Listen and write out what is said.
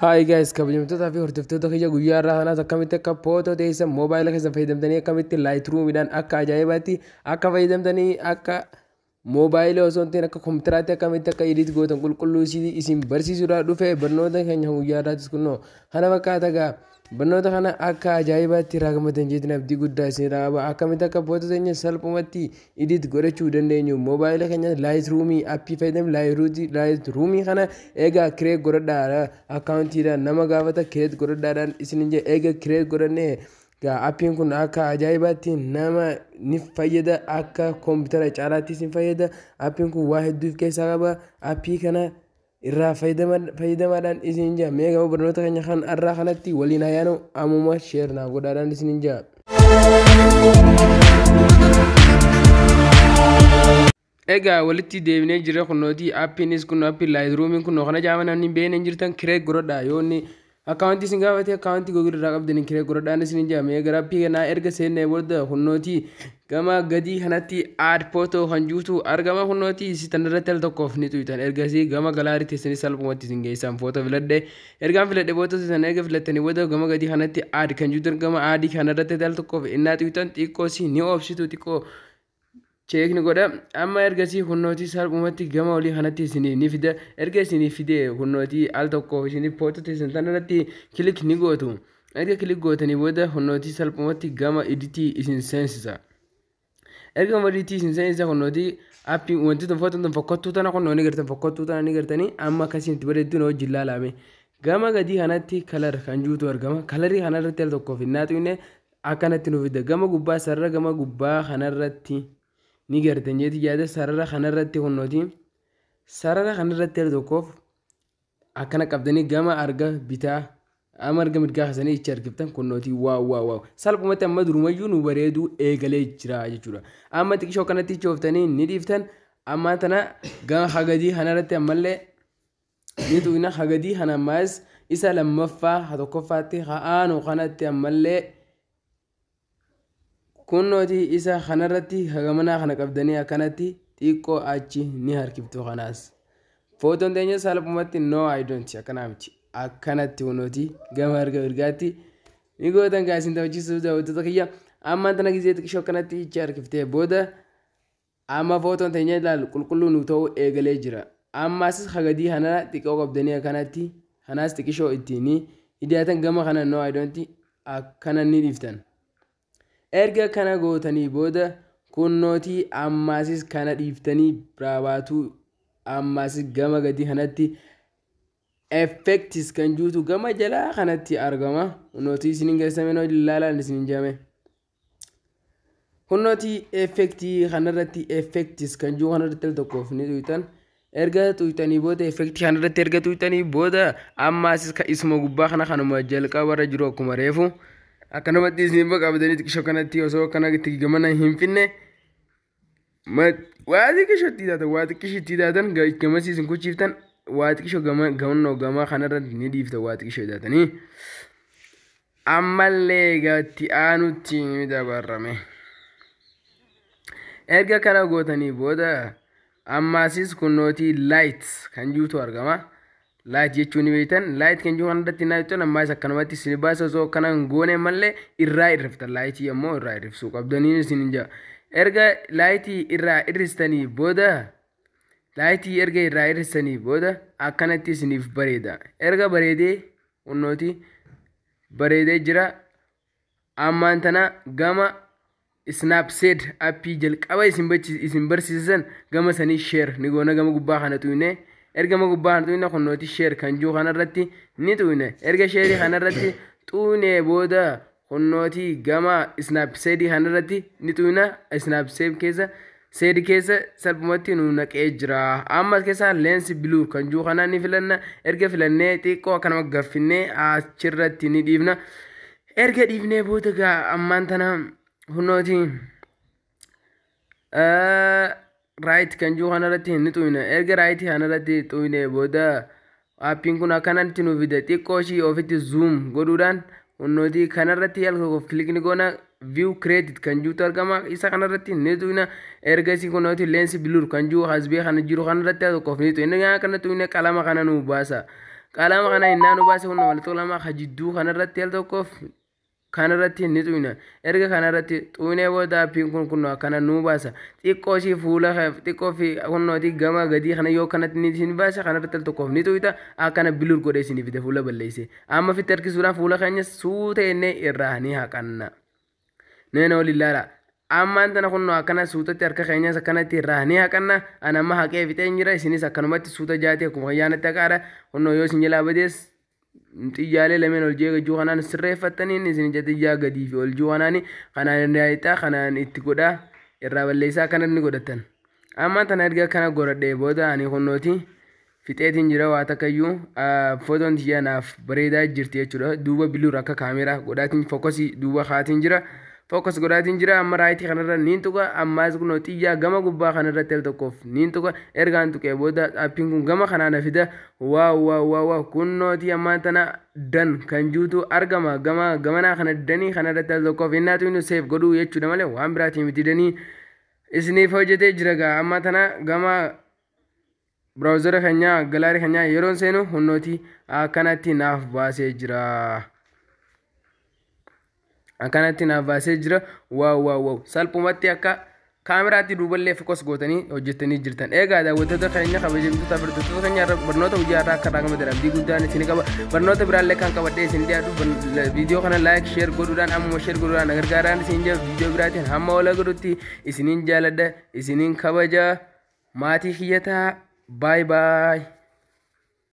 Hi guys, kabajamtootaa fi hordoftoota kiyya, guyyaa irraa kanaas akkamitti akka footoo teessan moobaayila keessan fayyadamtanii, akkamitti Lightroomiidhaan akka ajaa'ibaatti akka fayyadamtanii, akka moobaayilii osoo hin ta'in akka kompiitaraatti akkamitti akka edit gootan qulqulluu isin barsiisuudhaaf dhufe. Barnoota keenya guyyaa irraattis kunoo kana fakkaata gaa. Barnoota kana akka ajaa'ibaatti irraa gammadan jeetiin abdii guddaa isin irraa qaba. Akkamitti akka footoo teenya salphumatti edit godhachuu dandeenyu moobaayila keenya Lightroomii appii fayyadamu. Lightroomii kana egaa create godhadhaadha, akkaawuntiidhaan nama gaafata, create godhadhaadhaan isin jedhe. Eega create godhannee gaa, appiin kun akka ajaa'ibaatti nama ni fayyada, akka koompitara caalaatti isin fayyada. Appiin kun waa hedduu of keessaa qaba. Appii kana irraa fayyadamaadhaan isin jaa. Mee gama barnoota keenya kan irraa kanatti waliin ayyaanu. Ammuma share naa godhaadhaan isin jaa. Egaa walitti deebinee jira. Kunooti appiinis kun appii Lightroomiin kun kana jaama. Namni hin beekne hin jirtan, create godhadhaa. Yoo inni akkaawuntii isin gaafate, akkaawuntii Google irraa qabdanii create godhadhaan isin jaa. Mee gara appii kanaa erga seennee booda, kunooti gama gadii kanatti "add photo" kan juutu argama. Kunooti isi tanarratti al tokkoof ni tuytan. Ergasii gama gallery teessanii salphumatti isin geessan. Footoo filadhe. Ergaan filadhe footoo san erga filattanii booda, gama gadii kanatti "add" kan juutu argama. Addii kanarratti al tokkoof innaa tuytan, xiqqoo si ni obsitu, xiqqoo check ni godha. Amma ergasii kunnootii salphumatti gama olii kanatti isinii ni fida. Erga isinii fide, kunnootii al tokkoof isinii footoo teessan tanarratti click ni gootu. Erga click gootanii booda, kunnootii salphumatti gama editii isin seensisa. Erga gama editii isin seensisa, kunnootii appii wanti tun footoon tun fokkottuu tana kunnoo ni gartan, fokkottuu tana ni gartanii. Amma akkasiin itti bareeddu na wajjin laalame. Gama gadii kanatti "color" kan juutu argama. Colorii kanarratti al tokkoof hin naaxuine, akkanatti nu fida. Gama gubbaa, sarara gama gubbaa kanarratti ni gartan jeeti yaada. Sarara kanarratti, kunnooti sarara kanarratti al tokkoof akkana qabdanii gama arga bitaa amma arga mirgaa kasanii ichi argiftan. Kunnootii, wow wow wow, salphumatti amma durumayyuu nu bareeduu eegalee jira jechuudha. Amma xiqqishoo kanatti ichi ooftanii ni dhiiftan. Amma tana gama hagadii kanarratti ammallee ni tuqna. Hagadii kana ammaas isa lammaffaa ha tokkoffaatti ha aanu kanatti ammallee kunnootii isa kanarratti hagamanaa kana qabdanii akkanatti xiqqoo achi ni harkiftu. Kanaas footoon teenya salphumatti, no, I don't, akkanaa miti, akkanatti kunooti gama harka mirgaatti ni gootan. Gaasin taphachiisuu daawwattoota kiyya, amma tana gizee xiqqishoo akkanatti ichi harkiftee booda, amma footoon teenya ilaalu qulqulluu nu ta'uu eegalee jira. Ammas hagadii kana xiqqoo qabdanii akkanatti kanaas xiqqishoo ittiin idaatan. Gama kana, no, I don't, akkana ni dhiiftan. Erga kana gootanii booda, kunnootii ammaasis kana dhiiftanii biraa baatuu. Ammaasis gama gadi kanatti "effects" kan juutu gama jalaa kanatti argama. Kunnootii isinin geessame ilaalaan isinin jame. Kunnootii effectii kanarratti, "effects" kan juu kanarratti al tokkoof ni tuytan. Erga tuytanii booda, effectii kanarratti erga tuytanii booda, ammaasis isuma gubbaa kana kanuma jalqabarra jiru akkuma reefu akkanumatti isin qabdanii xiqqishoo kanatti osoo akkanatti gamana hin finne, waa xiqqishoo itti taatan, waa xiqqishoo itti taatan, gamasii isin kuchiiftan, waa xiqqishoo gama gamannoo gama kanarratti ni dhiiftan, waa xiqqishoo taatanii. Ammallee gatti aanutti ni dabarrame. Erga kana gootanii booda, ammaasis kunnootii "light" kan juutu argama. Light jechuun ni beektan. Light kan jiru kanarratti naa ammaas akkanumatti isin baasa. Osoo akkana hin goone mallee irraa irriftan. Lightii ammoo irraa irrifsuu qabdanii isin hin jaa. Erga lightii irraa irristanii booda, lightii erga irraa irristanii booda, akkanatti isiniif bareeda. Erga bareedee, kunnooti bareedee jira. Ammaan tana gama Snapseed appii jalqaba isin barsiisan, gama sanii share ni goona. Gama gubbaa kana tuyne. Erga gama gubbaa kana tuyne, kunnooti "share" kan jiru kanarratti ni tuyne. Erga shareii kanarratti tuyne booda, kunnooti gama Snapseedii kanarratti ni tuyna. Snapseed keessa seedi keessa salphumatti nu naqee jira. Amma keessa "lens blur" kan jiru kana ni filanna. Erga filannee, xiqqoo akkanuma gaffinnee achirratti ni dhiifna. Erga dhiifnee booda gaa, ammaan tana kunnooti "right" kan jiru kanarratti ni tuyna. Erga right kanarratti tuyne booda, appiin kun akkanatti nu fida. Xiqqoo ishii ofitti zoom godhuudhaan, kunnooti kanarratti al tokkoof click ni goona. "View created" kan jirutu argama. Isa kanarratti ni tuyna. Ergasii kunnooti "lens blur" kan jiru hasbee kana jiru kanarratti al tokkoof ni tuyna. Kana tuyne, qalama kana nu baasa. Qalama kana innaa nu baase, kun mallattoo lama ka jidduu kanarratti al tokkoof kanarratti ni xuyna. Erga kanarratti xuynee booda aappiin kun kunoo akkana nu baasa. Xiqqoo ishii fuula xiqqoo fi kunnooti gama gadii kana yoo kanatti ni isin baasa, kanarratti al tokkoof ni xuyta. Akkana blur godhee isin fide, fuula balleesse. Amma fitti harkisuudhaan fuula keenya suuta jennee irraa ni haqanna. Neena waliin ilaala. Ammaan tana kunnoo akkana suutatti harka keenyas akkanatti irraa ni haqanna. Ana amma haqee fixeen jira. Isinis akkanumatti suuta jaatee akkuma ayyaanatti haqaadha. Kunnoo yoo isin jalaa badees xiyyaalee lameen ol jee gajjuu kanaan sirreeffattaniin isin ija xiyyaa gadii fi ol juu kanaan kanaan irraa kanaan itti godhaa, irraa balleessaa akkana ni godhatan. Ammaan tana erga akkana godhadhee booda ani kunnooti fixeetiin jira. Waa takkayyuu footoon tiyya naaf bareedaa jirti jechuudha. Duuba blur akka kaameraa godhaatiin, focusii duuba kaatiin jira. Focus godhaatiin jira. Amma rightii kanarra niin tuqa. Ammaas kunoo xiyyaa gama gubbaa kanarratti al tokkoof niin tuqa. Ergaan tuqee booda aappiin kun gama kanaa na fida. Wow, wow, wow, wow! Kunnooti ammaan tana done kan juutu argama. Gama gamanaa kana doneii kanarratti al tokkoof innaa tuqnu save godhuu jechuudha malee waan biraatii miti. Doneii isiniif hojjetee jira gaa. Amma tana gama browsera keenyaa, gallery keenyaa yeroon seenu hunnooti akkanatti naaf baasee jira. Akkanatti naaf baasee jira. Wow, wow, wow! Salphumatti akka kaameraatti duuballee focus gootanii hojjettanii jirtan. Egaa daawwattoota keenya, kabajamtoota hordoftoota keenya, barnoota guyyaa irraa akka irraa gammadan abdii guddaan isin qaba. Barnoota biraallee kan qabadhee isin dhiyaadhu, viidiyoo kana like, share godhuudhaan, ammuma share godhuudhaan gargaaraan isin jira. Viidiyoo biraatiin hamma wal agarrutti isiniin jaaladha, isiniin kabaja, maatii kiyyataa. Bye bye.